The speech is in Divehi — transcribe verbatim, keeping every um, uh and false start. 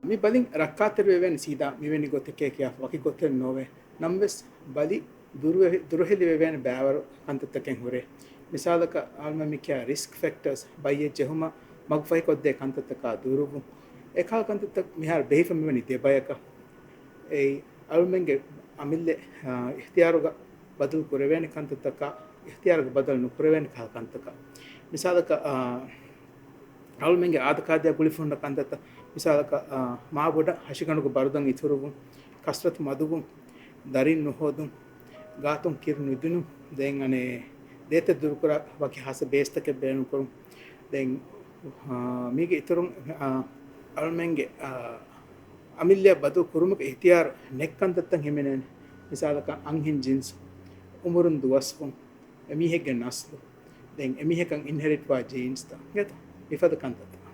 މި ބަލިން ރައްކާތެރިވެވޭނެ ސީދާ މިވެނި ގޮތެކޭ ކިޔާފަ ވަކި ގޮތެއް ނޯވޭ. ނަމަވެސް، ބަލި ދުރުވެ-، ދުރުހެލިވެވޭނެ ބައިވަރު ކަންތައްތަކެއް ހުރޭ. މިސާލަކަށް، އަޅުމެން މިކިޔާ ރިސްކް ފެކްޓާސް، ބައްޔެއް ޖެހުމަށް މަގުފަހިކޮށްދޭ ކަންތައްތަކާ ދުރުވުން. އެކަހަލަ ކަންތައްތައް މިހާރު ބެހިފަ މިވަނީ ދެ ބަޔަކަށް. އެއީ، އަޅުމެންގެ އަމިއްލަ، އާ، އިޚްތިޔާރުގަ ބަދަލު ކުރެވޭނެ ކަންތައްތަކާ، އިޚްތިޔާރުގަ ބަދަލު ނުކުރެވޭނެ ކަހަލަ ކަންތަކާ. މިސާލަކަށް، އާ، އަޅުމެންގެ އާދަކާދަޔާ ގުޅިފަ ހުންނަ ކަންތައްތައް، މިސާލަކަށް، އާ، މާބޮޑަށް ހަށިގަނޑުގެ ބަރުދަން އިތުރުވުން، ކަސްރަތު މަދުވުން، ދަރިން ނުހޯދުން، ގާތުން ކިރު ނުދިނުން، ދެން އަނެއް ދޭތައް ދުރުކުރާ ވަކި ހާއްސަ ބޭސްތަކެއް ބޭނުންކުރުން. ދެން، އާ، މީގެ އިތުރުން، އާ، އަޅުމެންގެ، އާ، އަމިއްލައަށް ބަދަލު ކުރުމުގެ އިޚްތިޔާރު ނެތް ކަންތައްތައް ހިމެނޭނެ. މިސާލަކަށް، އަންހެން ޖިންސް، އުމުރުން ދުވަސްވުން، އެމީހެއްގެ ނަސްލު، ދެން އެމީހަކަށް އިންހެރިޓްވާ ޖީންސްތައް ގެތަ؟ މިފަދަ ކަންތައްތައް.